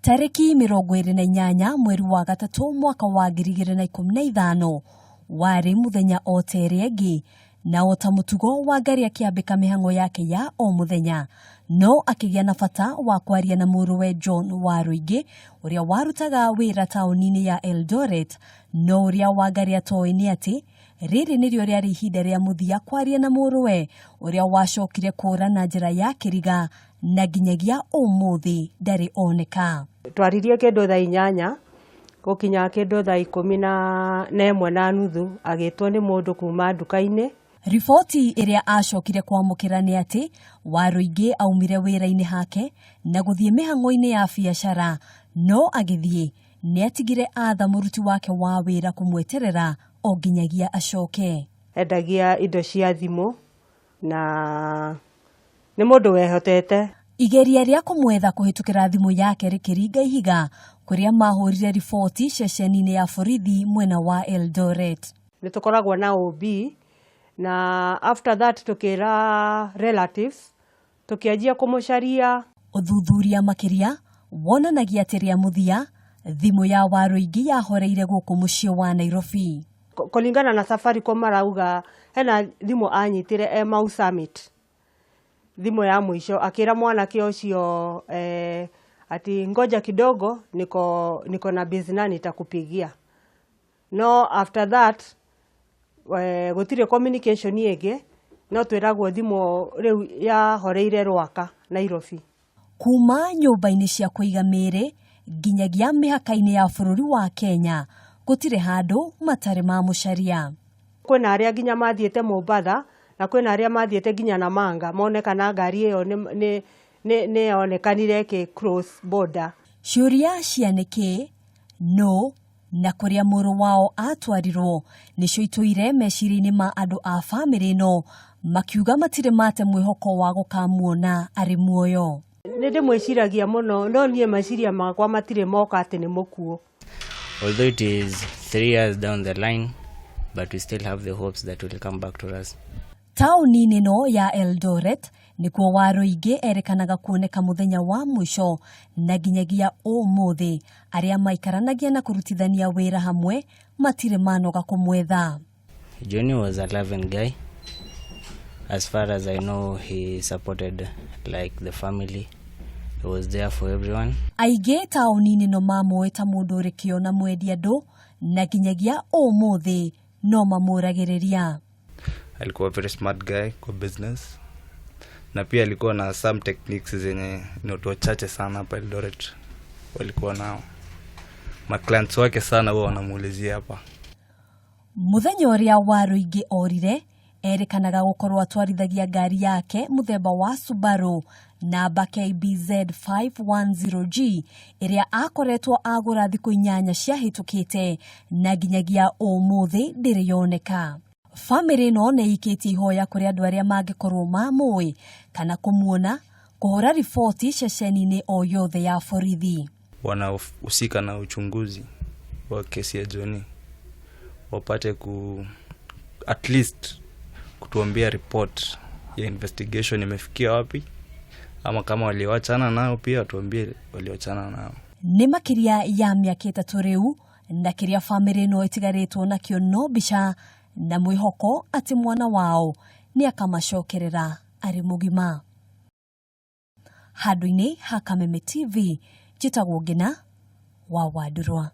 Tarĩki 28 mweri wa gatatũ mwaka wa 2015 warĩ mũthenya o ta ĩrĩa ĩngĩ, na o ta mũtugo Wangari akĩambĩka mĩhang'o yake ya o mũthenya, no akĩgĩa na bata wa kwaria na mũrũwe John Waruingĩ ũrĩa warutaga wĩra taũni-inĩ ya Eldoret, no ũrĩa Wangari atoĩ nĩ atĩ rĩrĩ nĩrĩo rĩarĩ ihinda rĩa mũthia kwaria na mũrũwe ũrĩa wacokire kũra na njĩra ya kĩriga na nginyagia ũmũthĩ ndarĩ oneka. Twaririe kĩndũ thaa 8 gũkinya kĩndũ thaa 11:30 agĩtwo nĩ mũndũ kuma nduka-inĩ. Riboti ĩrĩa acokire kwamũkĩra nĩ atĩ Waruingĩ aumire wĩra-inĩ hake na gũthiĩ mĩhang'o-inĩ ya biacara, no agĩthiĩ nĩ atigire atha mũruti wake wa wĩra kũmweterera o nginyagia acoke. Endagia indo cia thimũ na nĩ mũndũ wehotete. Igeria rĩa kũmwetha kũhĩtũkĩra thimũ yake rĩkĩringa ihiga kũrĩa mahũrire riboti ceceni-inĩ ya borithi mwena wa Eldoret. Nĩ tũkoragwo na OB na after that tũkĩra relatives tũkĩanjia kũmũcaria. Ũthuthuria makĩria wonanagia atĩ rĩa mũthia thimũ ya Waruingĩ yahoreire gũkũ mũciĩ wa Nairobi. Kũringana na Safaricom marauga hena thimũ anyitire e Mau Summit, thimũ ya mũico akĩra mwanake ũcio ati ngoja kidogo, niko na business, nitakupigia. No after that gũtirĩ communication ĩngĩ, no twĩragwo thimũ rĩu yahoreire Rwaka, Nairobi. Kuma nyũmba-inĩ cia kũiga mĩĩrĩ nginyagia mĩhaka-inĩ ya bũrũri wa Kenya, gũtirĩ handũ matarĩ mamũcaria. Kwĩna arĩa nginya mathiĩte Mombatha na kwĩna arĩa mathiĩte nginya Namanga mone kana ngari ĩyo nĩ yonekanire ĩkĩ cross border. Ciũria cia nĩkĩ, no na kũrĩa mũrũ wao atwarirwo nĩcio itũire meciria-inĩ ma andũ a bamĩrĩ ĩno, makiuga matirĩ mate mwĩhoko wa gũkamuona arĩ muoyo. Nĩ ndĩmwĩciragia mũno, no niĩ meciria makwa matirĩ moka atĩ nĩ mũkuũ. Although it is 3 years down the line, but we still have the hopes that will come back to us. Taũni-inĩ ĩno ya Eldoret nĩkuo Waruingĩ erĩkanaga kuoneka mũthenya wa mũico, na nginyagia ũmũthĩ arĩa maikaranagia na kũrutithania wĩra hamwe matirĩ manoga kũmwetha. Johnny was a loving guy. As far as I know, he supported like the family. He was there for everyone. Aingĩ taũni-inĩ ĩno mamũĩ ta mũndũ ũrĩ kĩo na mwendi andũ, na nginyagia ũmũthĩ no mamũragĩrĩria. Alikuwa very smart guy kwa business na pia alikuwa na some techniques zenye ni watu wachache sana hapa Eldoret walikuwa nao. Maclients wake sana huwa wanamuulizia hapa. Mũthenya ũrĩa Waruingĩ orire erĩkanaga gũkorwo atwarithagia ngari yake mũthemba wa Subaru namba KBZ 510G ĩrĩa akoretwo agũra thikũ 8 ciahĩtũkĩte, na nginyagia ũmũthĩ ndĩrĩ yoneka. Bamĩrĩ ĩno nĩ ĩikĩtie ihoya kũrĩ andũ arĩa mangĩkorwo mamũĩ kana kũmuona kũhũra riboti ceceni-inĩ o yothe ya borithi. Wanahusika na uchunguzi wa kesi ya Johnny wapate ku at least kutuambia report ya investigation imefikia wapi, ama kama waliowachana nao pia watuambie walioachana nao. Nĩ makĩria ya mĩaka 3 rĩu, na kĩrĩa bamĩrĩ ĩno ĩtigarĩtwo nakĩo no mbica na mwĩhoko atĩ mwana wao nĩ akamacokerera arĩ mũgima. Handũ-inĩ ha Kameme TV, njĩtagwo Ngina wa Wandurwa.